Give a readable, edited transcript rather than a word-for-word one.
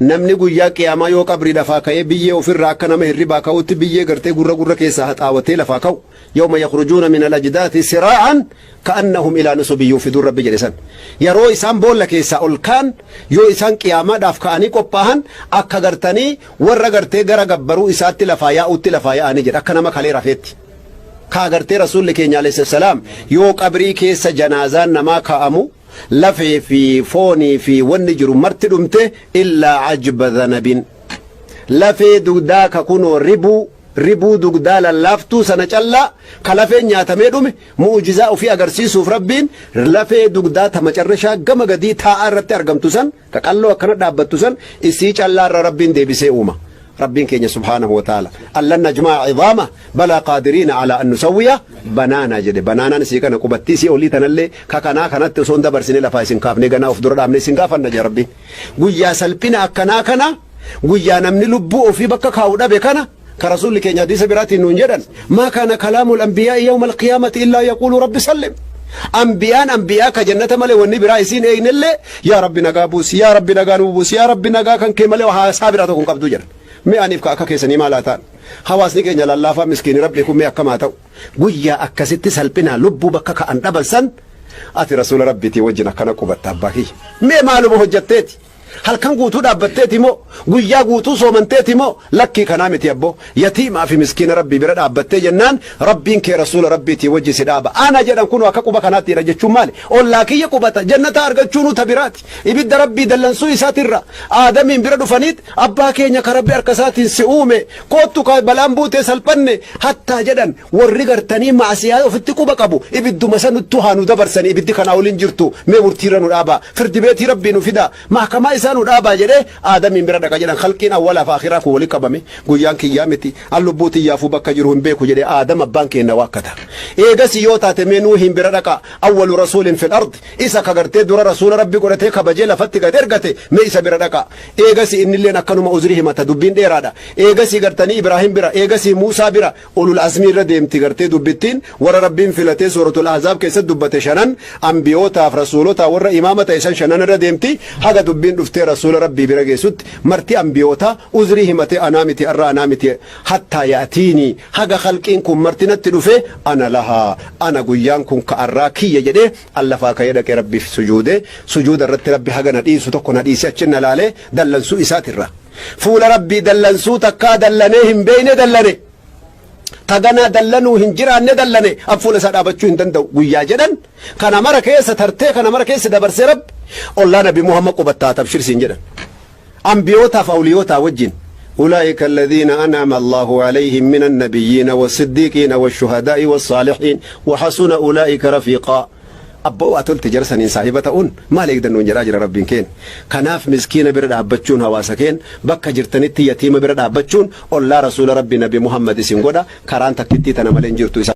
Namni guyyaa qiyaamaa yoo qabrii lafaa ka'ee biyyee ofirraa akka nama hirribaa ka'utti biyyee gartee gurra gurra keessaa haxaawatee lafaa ka'u. Yawma yakhrujuuna min al-ajdaati siraa'an ka'annahum ilaa nusubin yuufiduun Rabbi jedhe san. Yeroo isaan boolla keessaa ol ka'an, yoo isaan qiyaamaadhaaf ka'anii qophaahan, akka gartanii warra gartee gara gabbaruu isaatti lafaa yaa'utti lafaa yaa'anii jedha, akka nama kalee rafeetti. Kaa gartee Rasuulli keenya alayhi salaam yoo qabrii keessa janaazaan namaa kaa'amu lafee fi foonii fi wanni jiru marti dhumte, illaa ajba dhanabin, lafee dugdaa ka kunoo ribuu ribuu dugdaa lallaaftuu sana callaa ka lafeen nyaatamee dhume. Mu'ujizaa ofii agarsiisuuf Rabbiin lafee dugdaa ta macarrashaa gama gadii taa'aa irratti argamtu san, ka qalloo akkana dhaabbattu san, isii callaa irra Rabbiin deebisee uuma. Rabbiin keenya subhaanahu wa ta'ala allan najma'a cidaama balaa qaadiriina alaa an nusawwiya banaanaa jedhe. Banaanaan isii kana qubattii isii olii tanallee ka kanaa kanatti osoo hin dabarsine lafaa isin kaafnee ganaa of dura dhaabnee isin gaafanna jedhe Rabbiin. Guyyaa salphina akkanaa kana, guyyaa namni lubbuu ofii bakka kaa'u dhabe kana, ka Rasuulli keenya hadiisa biraatiin nuun jedhan: maa kaana kalaamul anbiyaa'i yawma alqiyaamati illaa yaquulu rabbi sallim. Anbiyaan anbiyaa ka jannata malee wanni biraa isiin eegnellee, yaa Rabbi nagaa buusi, yaa Rabbi nagaa nuu buusi, yaa Rabbi nagaa kan kee malee haasaa biraa tokko hin qabdu jedhan. Mee aniif ka akka keessanii maal haa ta'an? Hawaasni keenya lallaafaa miskiini Rabbi kun mee akkam haa ta'u? Guyyaa akkasitti salphinaa lubbuu bakka ka'an dhaban san, ati Rasuula Rabbiitii wajjin akkana qubatta. Abbaa kiyya, mee maaluma hojjatteeti? Halkan guutuu dhaabbatteeti moo? Guyyaa guutuu soomanteeti moo? Lakkii, kanaa miti abboo. Yatiimaa fi miskiina Rabbii bira dhaabbattee jennaan Rabbiin kee Rasuula Rabbiitii wajji si dhaaba. Ana jedhan kunoo akka quba kanaatti jedha jechuun maali? Ollaa kiyya qubata jannata argachuunuu ta biraati. Ibidda Rabbii dallansuu isaatirra Aadamiin bira dhufaniit, abbaa keenya ka Rabbi harka isaatiin si uume, koottu ka balaan buutee salphanne hattaa jedhan. Warri gartanii ma'asiyaa ofitti quba qabu ibidduma sanuttuu haa nu dabarsanii, ibiddi kanaa olin jirtu, mee murtiirra nu dhaabaa, firdi beetii Rabbii nu fidaa, mahkamaa isaa nu dhaabaa jedhee Aadamiin bira dhaqa jedhan. Khalqiin awwalaa fi akhiraa kun wali qabame, guyyaan kiyyaa miti, an lubbuu tiyyaafuu bakka jiru hin beeku jedhee Aadam abbaan keenna waakkata. Eegasi yoo taate mee Nuuhiin bira dhaqa, awwalu rasuulin fil ardi, isa ka gartee dura rasuula Rabbi godhatee kabajee lafatti gad ergate, mee isa bira dhaqa. Eegasi innilleen akkanuma uzrii himata, dubbiin dheeraadha. Eegasii gartanii Ibraahim bira, eegasii Muusaa bira, ulul azmii irra deemti gartee dubbittiin. Warra Rabbiin filatee Suuratul Ahzaab keessatti dubbate shanan, ambiyootaaf rasuulotaa warra imaama ta'e san shanan irra deemti, haga dubbiin dhuftee Rasuula Rabbii bira geessutti marti ambiyootaa uzrii himatee, anaa miti arra, anaa miti, hattaa ya'tiinii, haga khalqiin kun marti natti dhufee, ana lahaa, ana guyyaan kun ka arraa kiyya jedhee an lafaa ka'ee dhaqee Rabbiif sujuude. Sujuuda irratti Rabbi haga na dhiisu tokko na dhiise, achin na laalee dallansuu isaatirra fuula Rabbii dallansuu takkaa dallanee hin beeyne dallane, taganaa dallanuu hin jiraanne dallane, an fuula isaa dhaabachuu hin danda'u guyyaa jedhan kana mara keessa tartee kana mara keessa dabarsee Rabbi ollaa Nabi Muhammad qubattaa tabshir siin jedhan, ambiyootaaf awliyootaa wajjin. أولئك الذين أنعم الله عليهم من النبيين والصديقين والشهداء والصالحين وحسن أولئك رفيقا. Abboo, atolte jara saniin saahiba ta'uun maal eegdan nuun jedhaa jira Rabbiin keen. Kanaaf miskiina bira dhaabbachuun, hawaasa keen bakka jirtanitti yatiima bira dhaabbachuun ollaa Rasuula Rabbi Nabi Muhammad isin godha. Karaan takkittii tana malee hin jirtu isa.